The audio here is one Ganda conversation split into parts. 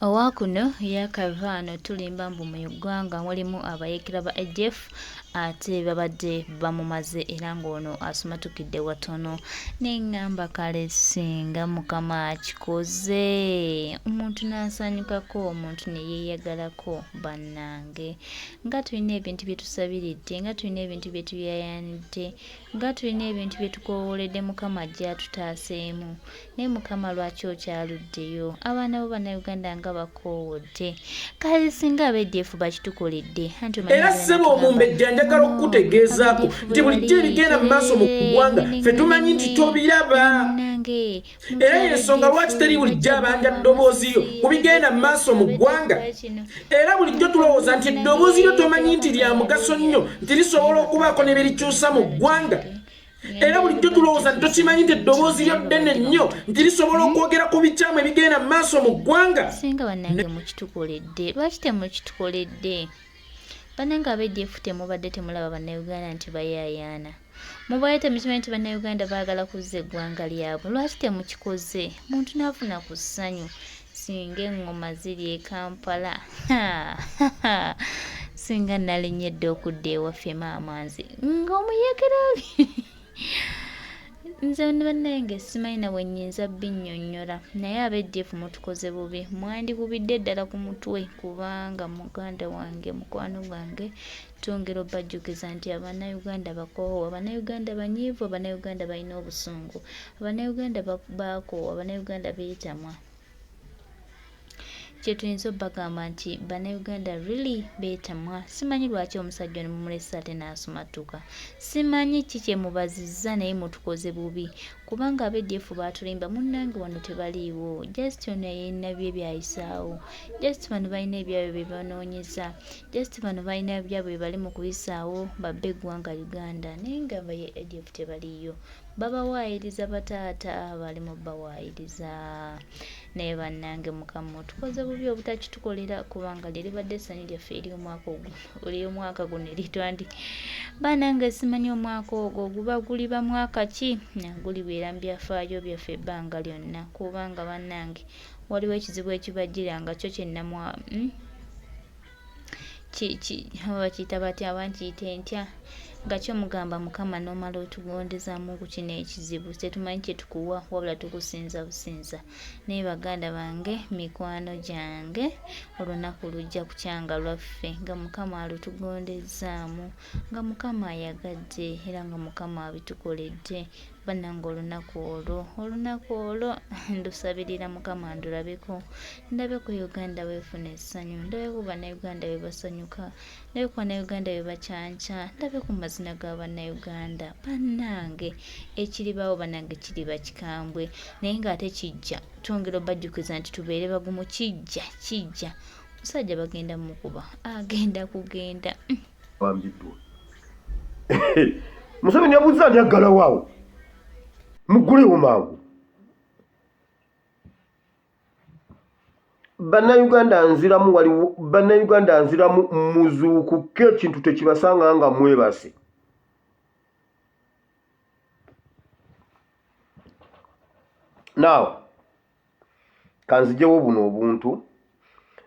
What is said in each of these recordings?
Owakuno yakava wano tulimba mbu mu ggwanga mulimu abayeekera ba ADF ate babadde bamumaze era ng'ono asumatukidde watono ne ŋŋamba kale singa Mukama akikoze omuntu n'asanyukako omuntu ne yeeyagalako bannange nga tulina ebintu bye tusabiridde nga tulina ebintu bye tuyayaanidde nga tulina ebintu bye tukoowoledde Mukama ajje atutaaseemu Naye mukama lwaki okyaluddeyo abaana bo banauganda nga bakoowodde kale singa aba ADF bakitukoledde anti omanyi Era Uganda ssebo tugamba omumbejja njagala muno okukutegeezaako aba ADF nti bwe bulijjo bali ebigenda mu maaso mu ggwanga ffe tumanyi nti bwerimwe era tobiraba. munange Era mutwale y'ensonga ADF lwaki teri bulijjo bajja abanja bba ddoboozi lyo amasasi ku bigenda ADF mu maaso bano mu ADF ggwanga. bakino Era bulijjo tulowooza nti eddoboozi lyo tomanyi nti lya mugaso nnyo nti lisobola naye okubaako baganda ne bye bange likyusa mu mikwano ggwanga. gyange Era ngenda bulijjo tulowooza nti bajjukiza tokimanyi nti nti eddoboozi lyo naye ddene babadde nnyo nti bamututte lisobola okwogera ku bikyamu ebigenda mu maaso mu ggwanga. Singa banange mukitukoledde lwaki temukitukoledde banange aba ADF temubadde temulaba bannayuganda nti bayayaana mubadde temukimanyi nti bannayuganda baagala kuzza eggwanga lyabwe lwaki temukikoze muntu n'afuna ku ssanyu singa eŋŋoma ziri e Kampala singa nalinnye dda okudda ewaffe maama nze ng'omuyeekera Nze bannange simanyi na bwe nnyinza binnyonnyola naye aba ADF mutukoze bubi mwandikubidde ddala ku mutwe kubanga muganda wange mukwano gwange twongera obajjukiza nti Abannayuganda bakoowu Abannayuganda banyiivu Abannayuganda balina obusungu Abannayuganda baakoowa Abannayuganda beetamwa. Kyetuyinza obagamba nti banauganda really betamwa simanyi lwaki omusajja ono mumulese ate nasumattuka simanyi ki kyemubaziza naye mutukoze bubi kubanga aba ADF batulimba munange wano tebaliiwo just ono yalina bye byayisaawo just bano balina ebyabwe byebanonyeza just bano balina byabwe byebali mukuyisaawo babbe eggwanga Uganda naye nga aba ADF tebaliiyo Babawaayiriza bataata bali mu bawaayiriza naye bannange mukama otukoze bubi obutakitukolera kubanga lye libadde essanyu lyaffe ery'omwaka guno eritwandi banange simanyi omwaka ogwo guba guliba mwaka ki gulibeera mu byafaayo byaffe ebbanga lyonna kubanga bannange waliwo ekizibu ekibajjira nga kyo kyenamwa bakiyita batya oba nkiyite ntya nga kyo mugamba mukama nomala otugondezaamu ku kino ekizibu tetumanyi kyetukuwa wabula tukusinza businza naye baganda bange mikwano gyange olunaku lujja kukyanga lwaffe nga mukama alutugondezzaamu nga mukama ayagadde era nga mukama abitukoledde Banange olunaku olwo olunaku olwo ndusabirira mukama ndulabeko ndabe ku Uganda wefuna essanyu ndabe ku banauganda webasanyuka ndabe ku banauganda webakyanca ndabe ku mazina ga banauganda banange ekiribawo banange kiriba kikambwe naye nga ate kijja twongera obajjukiza nti tubeere bagumu kijja kijja musajja bagenda mukuba agenda kugenda. Bambiddwa. Museveni yabuuza ani aggalawo awo, muggulewo mangu. Bannayuganda nziramu, waliwo bannayuganda nziramu, muzuukuke ekintu tekibasanga nga mwebase. Now kanzijewo buno obuntu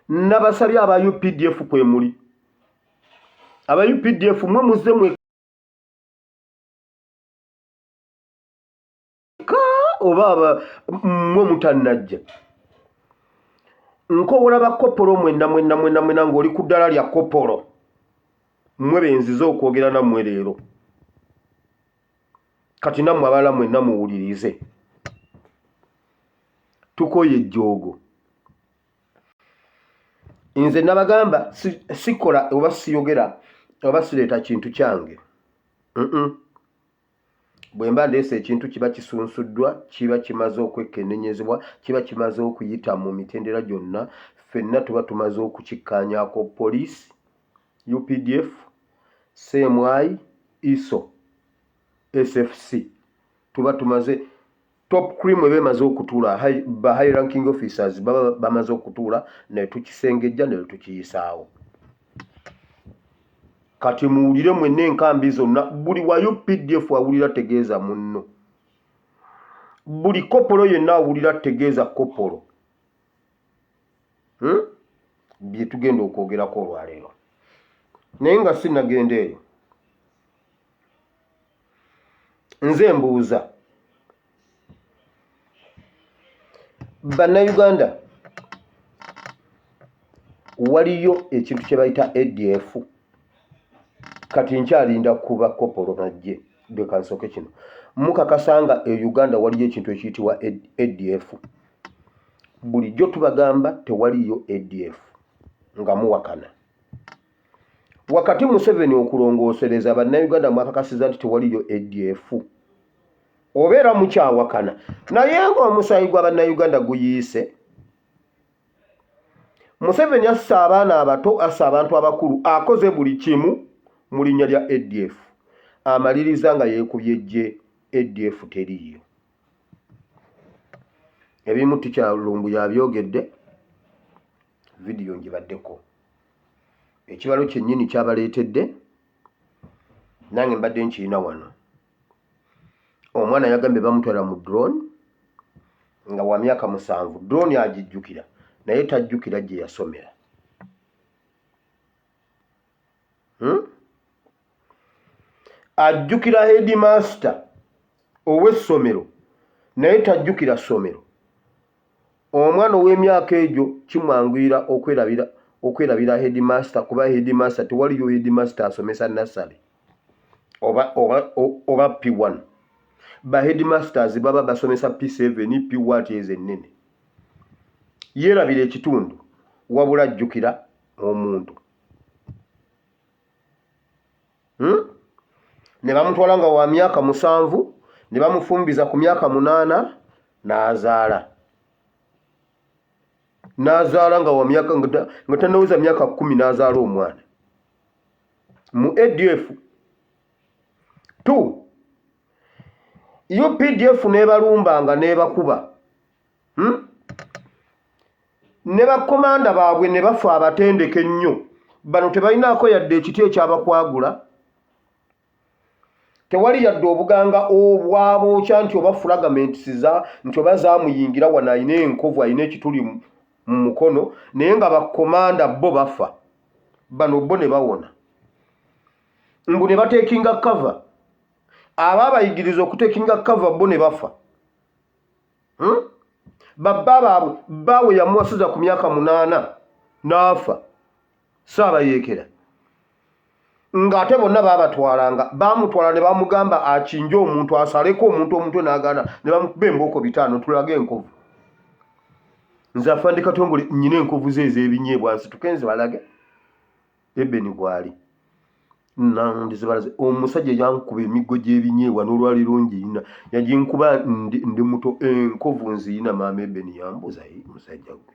nabasabye aba UPDF kwemuli aba UPDF mwe muze mweka oba mwe mutannajja nkowola bakopolo mwenna mwenna mwenna mwenna ng'oli ku ddala lya kopolo mwe benzize okwogera nammwe leero kati nammwe abalala mwenna muwulirize tukoye ejjoogo nze nabagamba sikola oba siyogera oba sireeta kintu kyange bwe mba ndeese ekintu kiba kisunsuddwa kiba kimaze okwekennenyezebwa kiba kimaze okuyita mu mitendera gyonna ffenna tuba tumaze okukikkaanyako poliisi updf cmi iso sfc tuba tumaze top cream eba emaze okutuula ba high ranking officers baba bamaze okutuula netukisengejja netukiyisaawo kati muwulire mwenna enkambi zonna buli wa updf awulira tegeeza munno buli kopolo yenna awulira tegeeza kopolo. Hmm? Bye tugenda okwogerako olwaleero. Naye nga sinnagenda eyo, nze mbuuza bannayuganda, waliyo ekintu kye bayita ADF? Kati nkyalinda kuba kopolo majje, leka nsooke kino. Mukakasa nga e Uganda waliyo ekintu ekiyitibwa ADF? Bulijjo tubagamba tewaliyo ADF nga muwakana. Wakati Museveni okulongoosereza bannayuganda mwakakasiza nti tewaliyo ADF, obeera mukyawakana, naye ng'omusaayi gwa bannayuganda guyiise. Museveni assa abaana abato, assa abantu abakulu, akoze buli kimu mu linnya lya ADF, amaliriza nga yeekubye ejje. ADF teriiyo. Ebimu tikyalumbu yabyogedde, vidiyo ngibaddeko, ekibalo kyennyini kyabaleetedde, nange mbadde nkirina wano. Omwana yagambye bamutwala mu drone nga wa myaka 7. Drone agijjukira, naye tajjukira gye yasomera. Ajjukira headmaster ow'essomero, naye tajjukira ssomero. Omwana ow'emyaka egyo kimwanguyira okwerabira headmaster, kuba headmaster, tewaliyo headmaster asomesa nursery oba P1. Ba headmasters baba basomesa P7, P what, ezo ennene. Yeerabira ekitundu, wabula ajjukira omuntu. Ne bamutwala nga wa myaka 7, ne bamufumbiza ku myaka 8, n'azaala nga wa myaka nga tannaweza myaka 10, n'azaala omwana mu ADF. Two, UPDF n'ebalumbanga n'ebakuba, Ne bakomanda baabwe ne bafa, abatendeke ennyo. Bano tebalinaako yadde ekiti ekyabakwagula, tewali yadde obuganga obwabookya nti oba fragments za nti oba zaamuyingira wano, alina enkovu, alina ekituli mu mukono, naye nga bakomanda bo bafa, bano bo ne bawona. Mbu ne batekinga cover, aba abayigiriza okutekinga cover bo ne bafa. Babba baabwe, bbaawe yamuwasiza ku myaka 8 n'afa, saabayeekera, ng'ate bonna baabatwalanga, baamutwala ne bamugamba akinje omuntu, asaleko omuntu omutwe, n'agaana, ne bamukuba embooko 5, tulage enkovu. Nze Afande Katongole nnyina enkovu ze ez'ebinyeebwa, nsituke nzibalage. Ebeni gwali nandizibalaze. Omusajja yankuba emiggo gy'ebinyeebwa, n'olwaliro ngirina, yaginkuba ndi muto, enkovu nziyina. Maama Ebeni yambuuza, "Musajja gwe,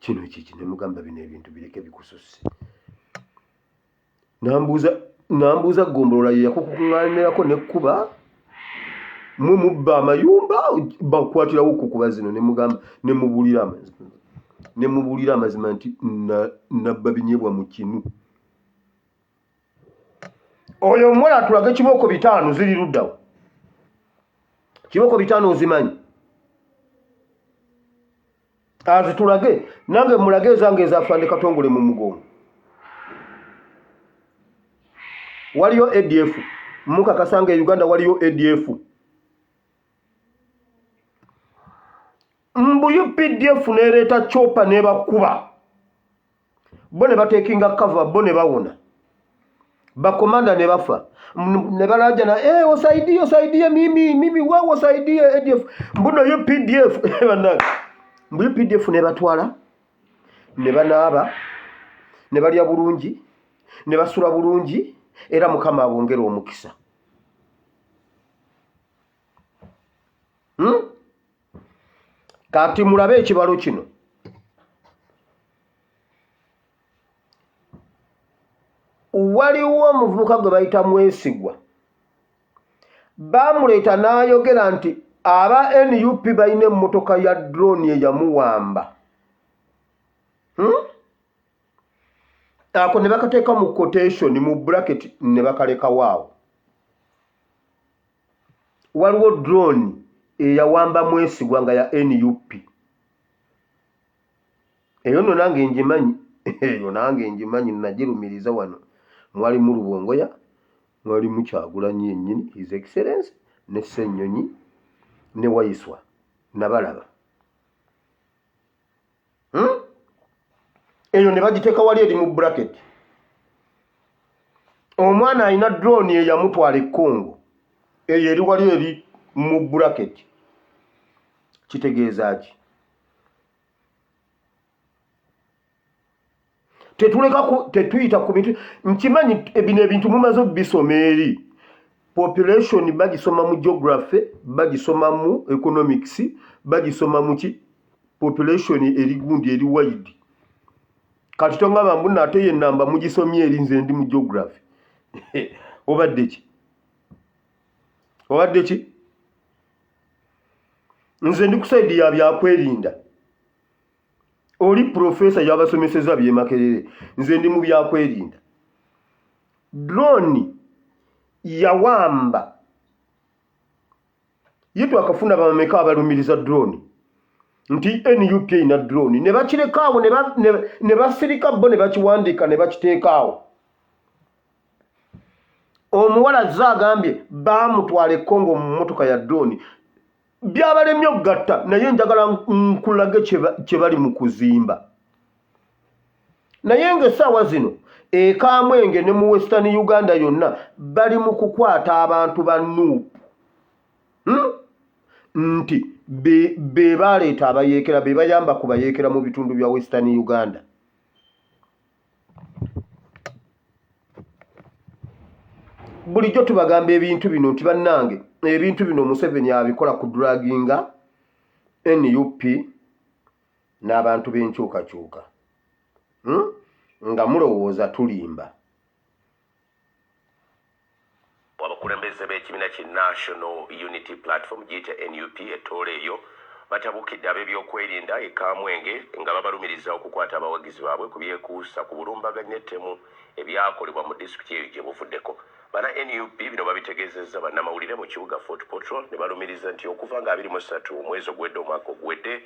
kino kiki?" Ne mugamba, "Bino ebintu bireke bikususse." Nambuuza, "Gombolola ye yakukuŋŋaanirako nekkuba mwe mubba amayumba, bakwatirawo okukuba zino?" Ne mugamba, ne mubuulira amazima nti nabba binyeebwa mu kinu. Oyo omuwala atulage kibooko 5 ziri luddawo. Kibooko 5 ozimanyi? Azitulage, nange mulage ezange ezafande Katongole mu mugongo. Waliyo ADF? Mukakasa nga e Uganda waliyo ADF? Mbu UPDF nereeta chopper nebakuba, bo ne batekinga cover, bo ne bawona, bakomanda ne bafa, ne balajana, eh, "Wasaidie, wasaidie mimi, mimi wewe wasaidie ADF." Mbuno UPDF, bannange, mbu UPDF ne batwala, ne banaaba, ne balya bulungi, ne basula bulungi, era Mukama abongere omukisa. Kati mulabe ekibalo kino. Waliwo omuvubuka gwe bayita Mwesigwa, baamuleeta n'ayogera nti aba NUP balina emmotoka ya drone eyamuwamba. Ako ne bakateeka mu quotation, mu bracket, ne bakalekawo awo. Waliwo drone eyawamba Mwesigwa nga ya NUP. Eyo nno nange ngimanyi, eyo nange ngimanyi, nagirumiriza wano. Mwalimu Lubongoya, mwalimu Kyagulanyi yennyini, His Excellence, ne Ssenyonyi ne Waiswa, nabalaba. Hmm? Eyo ne bagiteeka wali eri mu bracket. Omwana alina drone eyamutwala e Congo, eyo eri wali eri mu bracket. Kitegeeza ki? Tetuleka tetuyita ku bintu. Nkimanyi bino ebintu mumaze obisoma eri population, bagisoma mu geography, bagisoma mu economics, bagisoma mu ki. Population eri gundi eri wide. Kati tongamba mbu nate ye namba mugisomye eri, nze ndi mu geography. Obadde ki? Obadde ki? Nze ndi ku side ya byakwerinda. Oli profesa yabasomeseza byemakerere, nze ndi mu byakwerinda. Drone yawamba ye, twakafuna bameka abalumiriza drone nti NUP erina drone, ne bakireka awo ne basirika bo, ne bakiwandiika ne bakiteeka awo. Omuwala azze agambye baamutwala e Congo mu mmotoka ya drone. Byabalemye okugatta, naye njagala nkulage kye bali mu kuzimba. Naye ng'essaawa zino e Kamwenge ne mu Western Uganda yonna bali mu kukwata abantu ba NUP, Nti be baleeta abayeekera, be bayamba ku bayeekera mu bitundu bya Western Uganda. Bulijjo tubagamba ebintu bino nti bannange, ebintu bino Museveni abikola ku draginga NUP n'abantu b'enkyukakyuka, Nga mulowooza tulimba. Abakulembeze b'ekibiina ki National Unity Platform giyite nup e Tooro eyo batabukidde ab'ebyokwerinda e Kamwenge nga babalumiriza okukwata abawagizi baabwe ku byekuusa ku bulumbaganyi n'ettemu ebyakolebwa mu disitulikiti eyo gye buvuddeko. Bana nup bino babitegeezezza bannamawulire mu kibuga Fort Portal ne balumiriza nti okuva nga 23 omwezi oguwedde omwaka oguwedde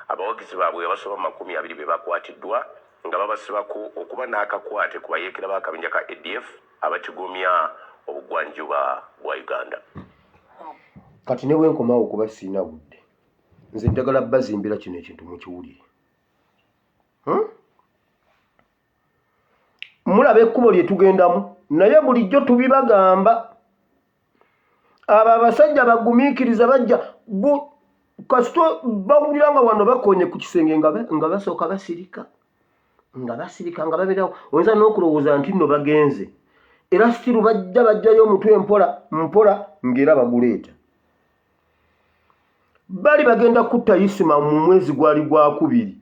abawagizi baabwe abasoba mu 20 be bakwatiddwa nga babasibako okuba n'akakwate ku bayeekera b'akabinja ka ADF abatigomya obugwanjuba bwa Uganda. Kati ne bwenkomawo kuba sirina budde, nze njagala bazimbira kino ekintu mukiwulire. Hmm? Mulaba ekkubo lye tugendamu, naye bulijjo tubibagamba. Abo abasajja bagumiikiriza, bajja kasita bawulira nga wano bakonye ku kisenge nga basooka basirika, nga basirika, nga babeerawo. Oyinza n'okulowooza nti nno bagenze, era sitiru bajja bajjayo omutwe mpola mpola, ng'era baguleeta. Bali bagenda kutta Isima mu mwezi gwali gwakubiri.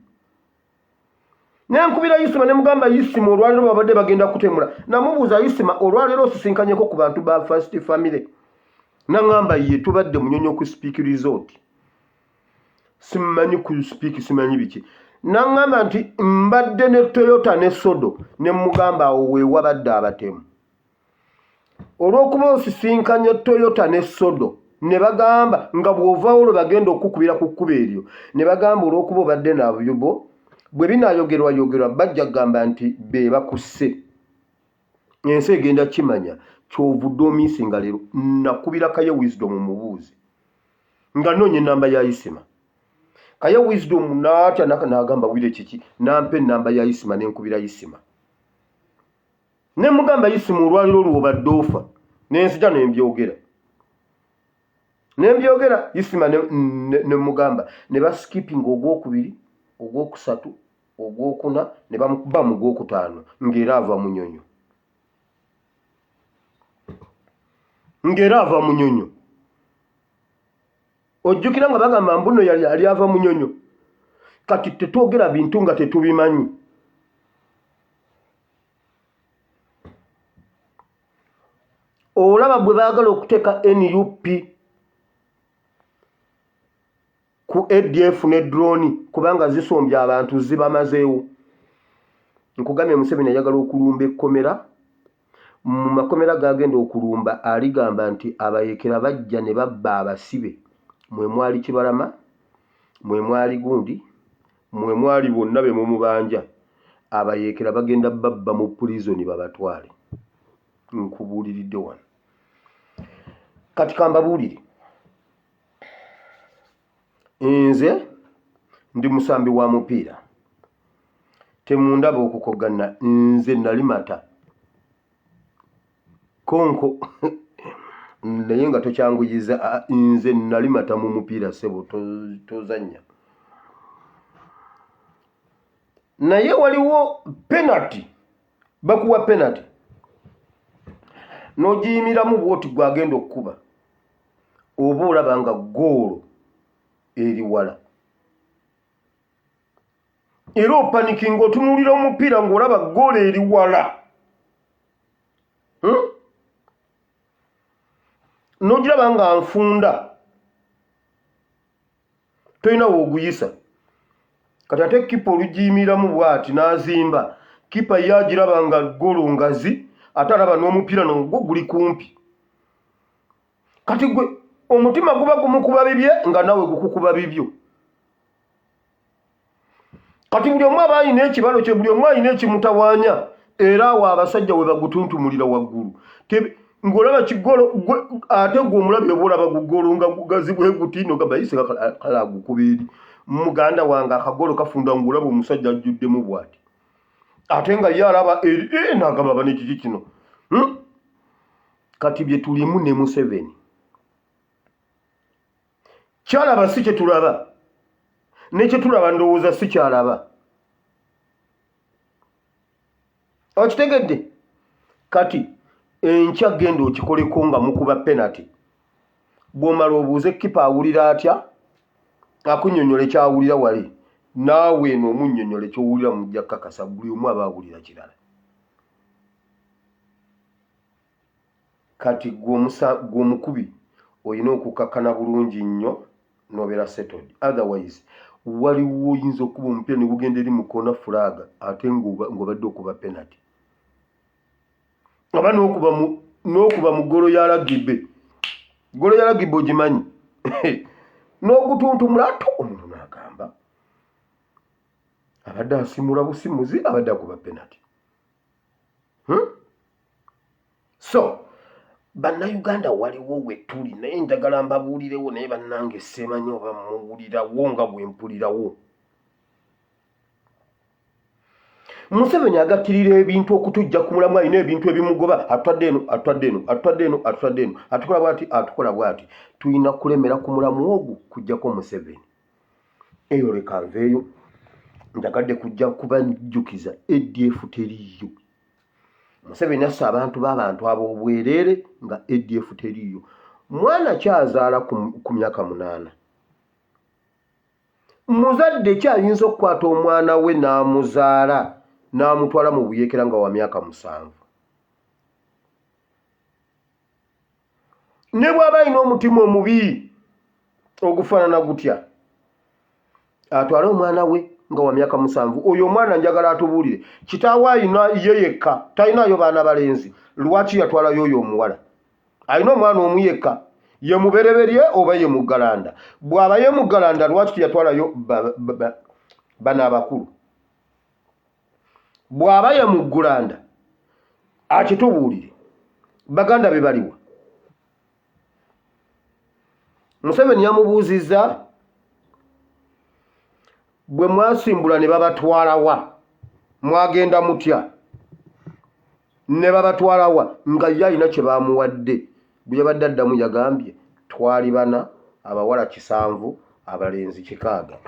Nenkubira Isima ne mugamba, Isima, olwaleero babadde bagenda kutemula. Namubuuza, Isima, olwaleero osisinkanyeko ku bantu ba First Family? Naŋŋamba, ye tubadde Munyonyo ku Speak Resort, simanyi ku Speak, simanyi biki. Naŋŋamba nti mbadde ne Toyota ne Sodo. Ne mugamba, awo weewabadde abatemu. Olw'okuba osisinkanye Toyota ne Sodo, ne bagamba nga bw'ovaawo lwe bagenda okukubira ku kkubo eryo, ne bagamba olw'okuba obadde nabyo, bwe binaayogerwayogerwa bajja kugamba nti be bakusse, ensi egenda kimanya kyovudde omiisinga. Leero nakubira Kaye Wisdom mubuuzi nga nnoonya ennamba ya Isima. Kaye Wisdom n'atya n'agamba, wire kiki? Nampa ennamba ya Isima, ne nkubira Isima ne mugamba, Isima, olwaliro lw'obadde ofa. Nenzija nembyogera, nembyogera. Isima ne mugamba ne baskipinga ogwokubiri, ogwokusatu, ogwokuna, ne bamukuba mu gwokutaano ng'era ava Munyonyo, ng'era ava Munyonyo. Ojjukira nga bagamba mbuno yali ali ava Munyonyo. Kati tetwogera bintu nga tetubimanyi. Olaba bwe baagala okuteeka NUP ku ADF ne drone, kubanga zisombye abantu, zibamazeewo. Nkugambye, Museveni ayagala okulumba ekkomera. Mu makomera gagenda okulumba, aligamba nti abayekera bajja ne babba abasibe. Mwe mwali Kibalama, mwe mwali gundi. Mwe mwali bonna be mumubanja, abayeekera bagenda babba mu pulizoni babatwale. Nkubuuliridde wano. Kati kambabuulire, nze ndi musambi wa mupiira, temundaba okukogana, nze nali mata konko naye nga tokyanguyiza. Nze nali mata mu mupiira ssebo, tozannya. Naye waliwo penalty, bakuwa penalty n'ogiyimiramu bw'oti gwagenda okukuba, oba olaba nga ggoolo eri wala, era opanikinga otunuulira omupiira ng'olaba ggoolo eri wala, N'ogiraba nga nfunda, tolina wooguyisa. Kati ate kipa olugiyimiriramu bw'ati n'azimba, kipa ye agiraba nga ggoolo ngazi, ate alaba n'omupiira nagwo guli kumpi. Kati gwe omutima guba gumukuba bibye nga nawe gukukuba bibyo. Kati buli omu aba alina ekibalo kye, buli omu alina ekimutawaanya, era awo abasajja we bagutuntumulira waggulu ng'olaba kigolo ate gwe omulabi oba olaba gugolo nga gugazi bwe guti nogamba yise kale agukuba eri muganda wange akagolo kafunda ng'olaba omusajja ajjuddemu bw'ati ate nga ye alaba eri eh, nagamba aba nekiki kino, Kati bye tulimu ne Museveni kyalaba si kye tulaba, ne kye tulaba ndowooza si kyalaba. Okitegedde? Kati enkya genda okikoleko nga mukuba penalty, bw'omala obuuze kipa awulira atya, akunyonyole kyawulira wali, naawe eno omunnyonnyole ky'owulira, mujja kukakasa buli omu aba awulira kirala. Kati gwe omukubi olina okukakkana bulungi nnyo n'obeera settled, otherwise waliwo oyinza okukuba omupiira ne gugenda eri mu koona fulaga ate ng'obadde okuba penalty oba n'okuba mu ggolo ya lagibe. Ggolo ya lagibe ogimanyi, n'ogutuntumula ate omuntu n'agamba abadde asimula busimuzi, abadde akuba penalty, So bannayuganda waliwo we tuli, naye njagala mbabuulirewo, naye bannange seemanyi oba muwulirawo nga bwe mpulirawo. Museveni agattirira ebintu okutujja ku mulamu, alina ebintu ebimugoba, atwadde eno, atwadde eno, atwadde eno, atwadde eno, atukola bwati, atukola bwati. Tulina kulemera ku mulamu ogwo kujjako Museveni. Eyo leka nveeyo, njagadde kujja kubajjukiza ADF teriiyo. Museveni asse abantu b'abantu ab'obwereere nga ADF teriiyo. Mwana kyazaala ku myaka 8, muzadde ki ayinza okukwata omwana we n'amuzaala n'amutwala mu buyeekera nga wa myaka 7? Ne bw'aba alina omutima omubi ogufaanana gutya, atwale omwana we nga wa myaka 7? Oyo omwana njagala atubuulire, kitaawe alina ye yekka, talinayo baana balenzi? Lwaki yatwalayo oyo omuwala? Alina omwana omu yekka, ye mubereberye oba ye muggalanda? Bw'aba ye muggalanda, lwaki teyatwalayo bano abakulu? Bw'aba ye muggulanda, akitubuulire, baganda be baliwa? Museveni yamubuuzizza, bwe mwasimbula ne babatwalawa, mwagenda mutya ne babatwalawa, nga ye alina kye bamuwadde? Bwe yabadde addamu yagambye twali bana, abawala 7, abalenzi 6,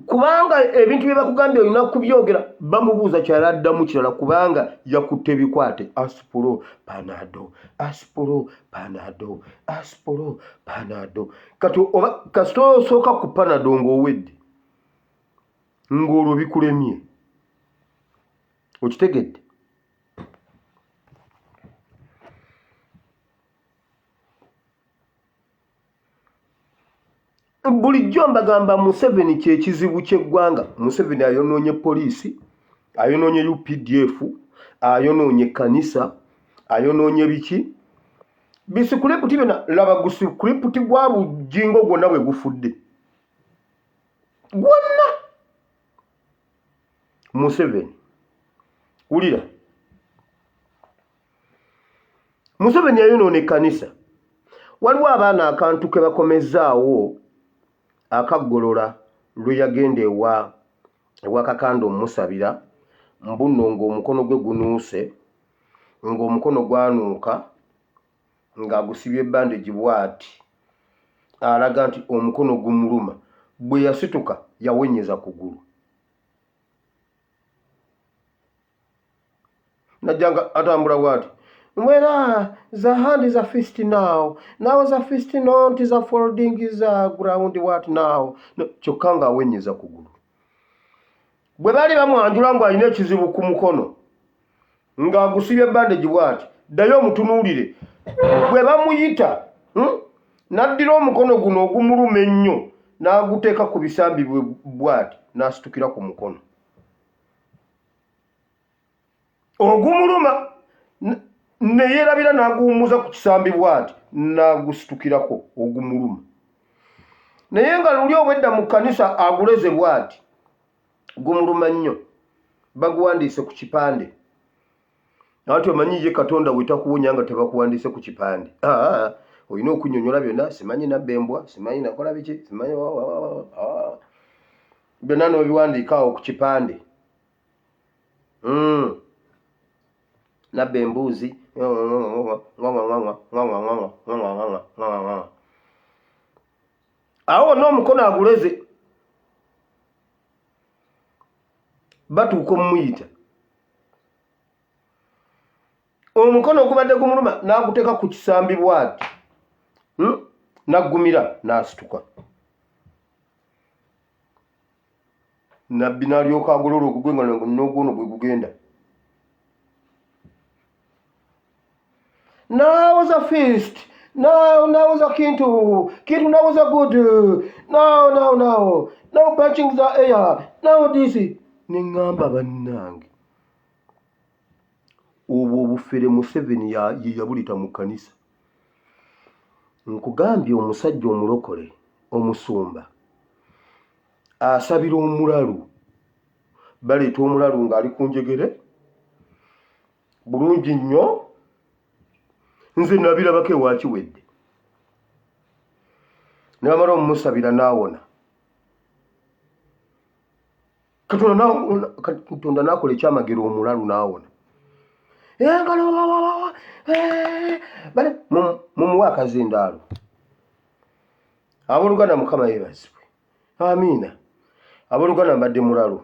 kubanga ebintu bye bakugambye olina kubyogera. Bamubuuza kyala addamu kirala, kubanga yakutte bikwate: aspro panado, aspro panado, aspro panado. Kati oba kasita osooka ku panado ng'owedde, ng'olwo bikulemye. Okitegedde? Bulijjo mbagamba Museveni kyekizibu ky'eggwanga. Museveni ayonoonye poliisi, ayonoonye UPDF, ayonoonye ekkanisa, ayonoonye biki, bisikuliputi byonna. Laba gusikuliputi gwa Bujingo gwonna bwe gufudde. Gwonna Museveni, wulira, Museveni yayonoona ekkanisa. Waliwo abaana akantu ke bakomezzaawo akaggolola lwe yagenda ewa ewa Kakande omusabira mbunno ng'omukono gwe gunuuse, ng'omukono gwanuuka ng'agusibye bandage bw'ati, alaga nti omukono gumuluma. Bwe yasituka yawenyeza kugulu, najja nga atambula bw'ati mbwera the hand is a fist now, now the fist not the folding is a ground what now no, kyokka ng'awenyeza kugulu. Bwe baali bamwanjula mbu alina ekizibu ku mukono ng'agusibye bandage bw'ati, ddayo omutunuulire bwe bamuyita, N'addira omukono guno ogumuluma ennyo n'aguteeka ku bisambi bwe bw'ati, n'asitukira ku mukono ogumuluma ne yeerabira n'aguwummuza ku kisambi bw'ati, n'agusitukirako ogumuluma. Naye nga luli obwedda mu kkanisa aguleze bw'ati, gumuluma nnyo, baguwandiise ku kipande. Anti omanyi ye Katonda we takuwonya nga tebakuwandiise ku kipande. Aa, olina okunyonyola byonna, simanyi nabba embwa, simanyi nakola biki, simanyi byonna n'obiwandiika awo ku kipande. Nabba embuuzi, awo wonna omukono aguleze, batuuka omumuyita omukono ogubadde gumuluma n'aguteeka ku kisambi bwati, N'aggumira n'asituka. Nabbi n'alyoka agolola ogugwe nga n'ogwono gwe gugenda. Now the feast, now, now the kintu, kintu now the good, now, now, now, now punching the air, now this. Ne ŋŋamba bannange, obwo obufere Museveni ye yabulita mu kkanisa. Nkugambye omusajja omulokole omusumba asabira omulalu, baleeta omulalu ng'ali ku njegere bulungi nnyo. Nze nabirabako ewa Kiwedde, ne bamala omumusabira n'awona. Katonda n'akola ekyamagero, omulalu n'awona. Engalo bale mumuwe akazindaalo. Abooluganda, Mukama yeebazibwe. Amiina. Abooluganda, mbadde mulalu.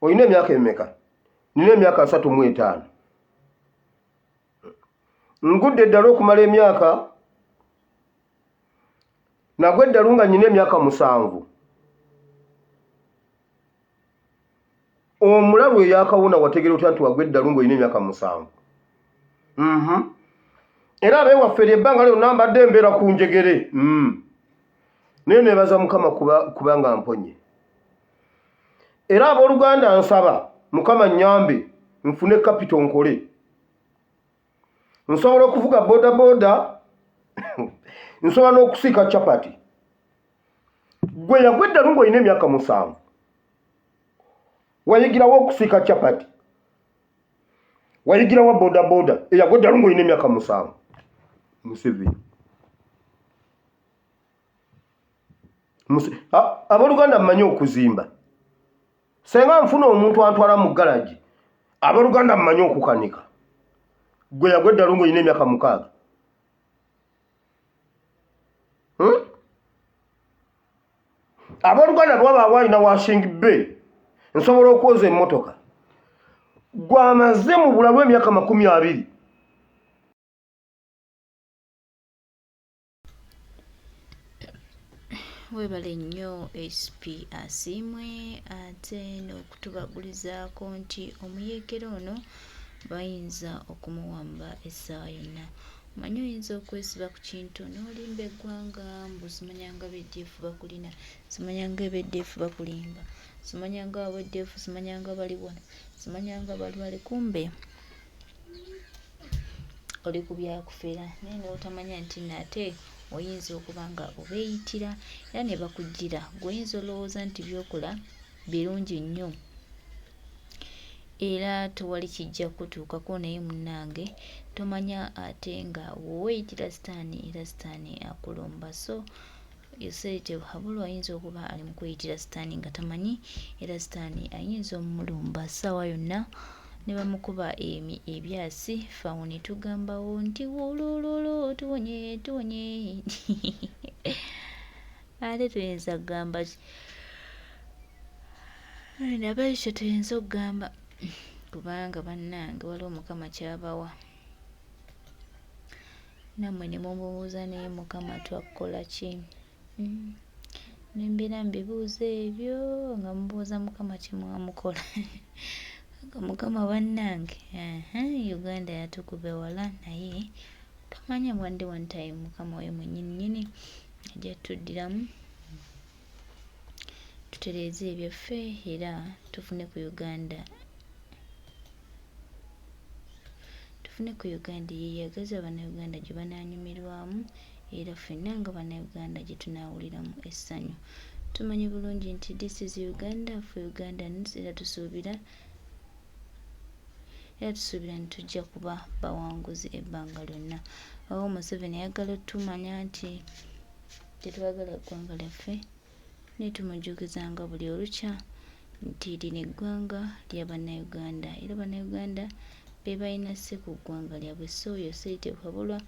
Olina emyaka emeka? Nina emyaka 35. Ngudde eddala okumala emyaka, nagwa eddalu nga nyina emyaka 7. Omulalu eyakawona, wategera otya nti wagwa eddalu ng'olina emyaka 7? Era abeewaffe eri ebbanga lyonna mbadde embeera ku njegere. Naye neebaza Mukama kubanga mponye. Era abooluganda, nsaba Mukama nnyambe nfune capital nkole. Nsobola okuvuga boda boda, nsobola n'okusiika capati. Gwe yagwa eddalu ng'olina emyaka 7, wayigirawo okusiika capati? Wayigirawo boda boda eyagwa eddalu ng'olina emyaka 7? Museveni, abooluganda, mmanyi okuzimba senga nfuna omuntu antwala mu galagi. Abooluganda, mmanyi okukanika. Gwe yagwa eddalu ng'olina emyaka 6, Abooluganda, bwabaawo alina washing bay, nsobola okwoza emmotoka. Gwamaze mu bulalu emyaka 20. Weebale nnyo SP Asiimwe, ate n'okutubagulizaako nti omuyeekera ono bayinza okumuwamba essaawa yonna. Omanyi oyinza okwesiba ku kintu n'olimba eggwanga mbu simanyanga BDF bakulina, simanyanga ABDF bakulimba, simanyanga ABDF, simanyanga bali wano, simanyanga bali bali, kumbe oli ku byakufera, naye n'otamanya nti nate. Oyinza okuba nga obeeyitira era ne bakujjira. Ggwe oyinza olowooza nti by'okola birungi nnyo era tewali kijja kukutuukako naye munnange tomanya ate nga bw'oweeyitira sitaani era sitaani akulumba. So Yoseri Tebuhaburwa ayinza okuba ali mu kweyitira sitaani nga tamanyi era sitaani ayinza omulumba ssaawa yonna ne bamukuba ebyasi ffe awo ne tugambawo nti wulululu tuwonye tuwonye ate tuyinza kugamba ki nabo ekyo tuyinza okugamba kubanga bannange waliwo mukama kyabawa Nammwe ne mumubuuza naye Mukama twakkola ki? Hmm. Ne mbeera mu bibuuzo ebyo nga mubuuza Mukama kye mwamukola. Nga Mukama bannange, Uganda yatukuba ewala naye tomanya one day one time Mukama oyo mwennyini nnyini ajja tuddiramu tutereeze ebyaffe era tufune ku Uganda Tufune ku Uganda eyeyagaza Bannayuganda gye banaanyumirwamu era ffenna nga Bannayuganda gye tunaawuliramu essanyu. Tumanyi bulungi nti this is Uganda for Ugandans era tusuubira era tusuubira nti tujja kuba bawanguzi ebbanga lyonna. Awo Museveni ayagala otumanya nti tetwagala ggwanga lyaffe naye tumujjukizanga buli olukya nti lino eggwanga lya Bannayuganda era Bannayuganda be balina say ku ggwanga lyabwe so Yoseri Tebuhaburwa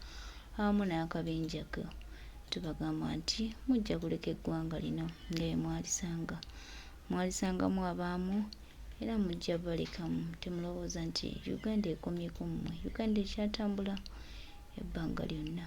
awamu n'akabinja ke tubagamba nti mujja kuleka eggwanga lino nga bwe mwalisanga. Mwalisangamu abaamwo era mujja balekamu temulowooza nti Uganda ekomye ku mmwe. Uganda ekyatambula ebbanga lyonna.